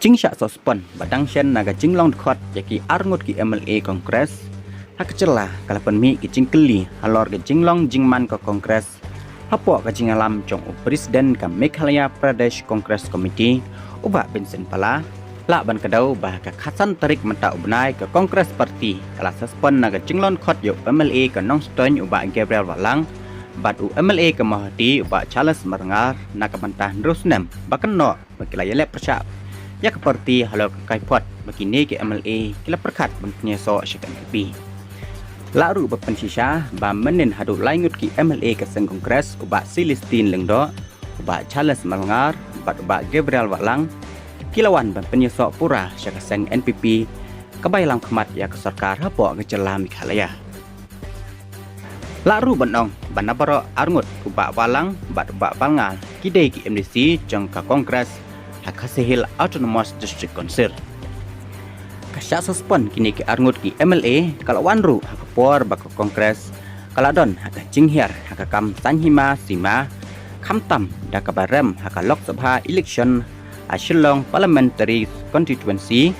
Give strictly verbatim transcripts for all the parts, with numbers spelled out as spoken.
Jingshah suspend ba dang shen na ka jinglong dkhot ïa ki arngut ki M L A Congress ha ka jylla ka la pynmih ki jingkylli halor ka jinglong jingman ka Congress hapoh ka jingïalam jong u President ka Meghalaya Pradesh Congress Committee, u Bah Vincent Pala. Lah ban kdew ba ha ka khatsan tarik mynta u bnai ka Congress Party ka la suspend na ka jinglong dkhot ïa u M L A ka Nongstoiñ u Bah Gabriel Wahlang bad u M L A ka Mawhati u Bah Charles Marngar na ka bynta hynriew snem ba kynnoh ba ki la ïaleh pyrshah ïa ka party halor ka kaiphod ba kine ki M L A ki la pyrkhat ban pynïasoh sha ka N P P. Lah ruh ban pynshisha ba mynhynnin haduh lai ngut ki M L A ka seng Congress u Bah Celestine Lyngdoh, u Bah Charles Marngar bad u Bah Gabriel Wahlang ki la wan ban pynïasoh pura sha ka seng N P P kaba ïalam khmat ïa ka sorkar hapoh ka jylla Meghalaya. Lah ruh ban ong ba na baroh arngut u Bah Wahlang bad u Bah Marngar ki dei ki M D C jong ka Congress ha Khasi Hills Autonomous District Council. Ka shah suspend kine ki arngut ki M L A ka la wan ruh ha ka por ba ka Congress ka la don ha ka jinghiar ha ka kam saiñ hima sima, khamtam da kaba rem ha ka Lok Sabha election ha Shillong Parliamentary Constituency,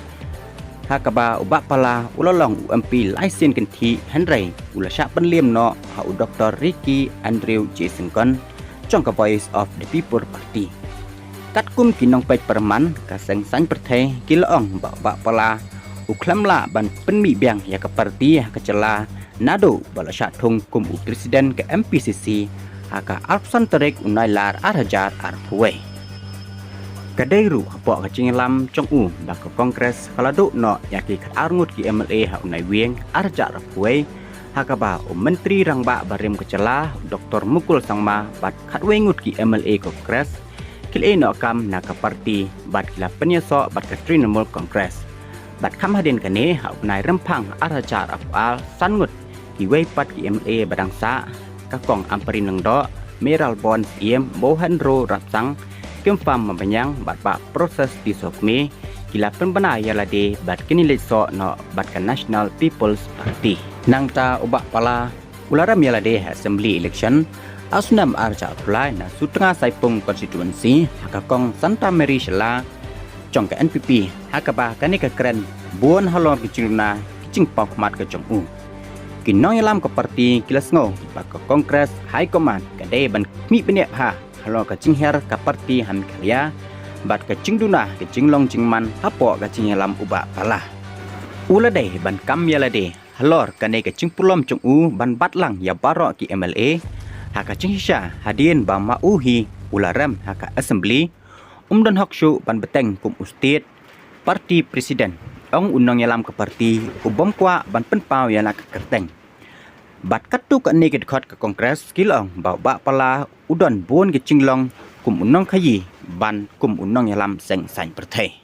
ha kaba u Bah Pala u la long u M P lai sien kynthih hynrei u la shah pynliem noh ha u Doctor Ricky Andrew J Syngkon jong ka Voice of the People Party. Katkum ki nongpeit pyrman ka seng saiñ pyrthei ki la ong ba u Bah Pala u khlem lah ban pynmih biang ïa ka party ha ka jylla naduh ba la shah thung kum u President ka M P C C ha ka arphew san tarik u Nailar ar hajar arphew wei. Ka dei ruh hapoh ka jingïalam jong u ba ka Congress ka la duh noh ïa ki khatar ngut ki M L A ha u Naiwieng ar hajar arphew wei, ha kaba u Myntri Rangbah barim ka jylla u Doctor Mukul Sangma bad khatwei ngut ki M L A Congress ki la ïeh noh kam na ka party bad ki la pynïasoh bad ka Trinamool Congress. Bad kham hadien kane ha u bnai Rymphang ar hajar arphew ar, san ngut kiwei pat ki M L A ba dang sah, ka Kong Ampareen Lyngdoh, Mayralborn Syiem, Mohendro Rapsang, Kimfam Mabaniang bad Bah Proses Tynsong Kmie ki la pynbna ïa lade bad kin ïaleit soh noh bad ka National People's Party. Nangta u Bah Pala u la rem ïa lade ha Assembly election ha u snem ar hajar arphew lai na Sutnga Saipung Constituency ha ka Kong Santa Mary Shylla jong ka N P P, ha kaba kane ka kren bun halor ki jingduna ki jingpaw khmat ka jong u. Ki nongïalam ka party ki la sngew ba ka Congress High Command ka dei ban khmih bniah bha halor ka jinghiar ka party ha Meghalaya bad ka jingduna ka jinglong jingman hapoh ka jingïalam u Bah Pala. U la dei ban kam ïa lade halor kane ka jingpulom jong u ban bat lang ïa baroh ki M L A ha ka jingshisha hadien ba ma u hi u la rem ha ka Assembly, um don hok shuh ban bteng kum u State Party President. Ong u nongïalam ka party u bym kwah ban pynpaw ïa la ka kyrteng. Bad katto katne ki dkhot ka Congress ki la ong ba u Bah Pala u don bun ki jinglong kum u nongkhaïi bad kum u nongïalam seng saiñ pyrthei.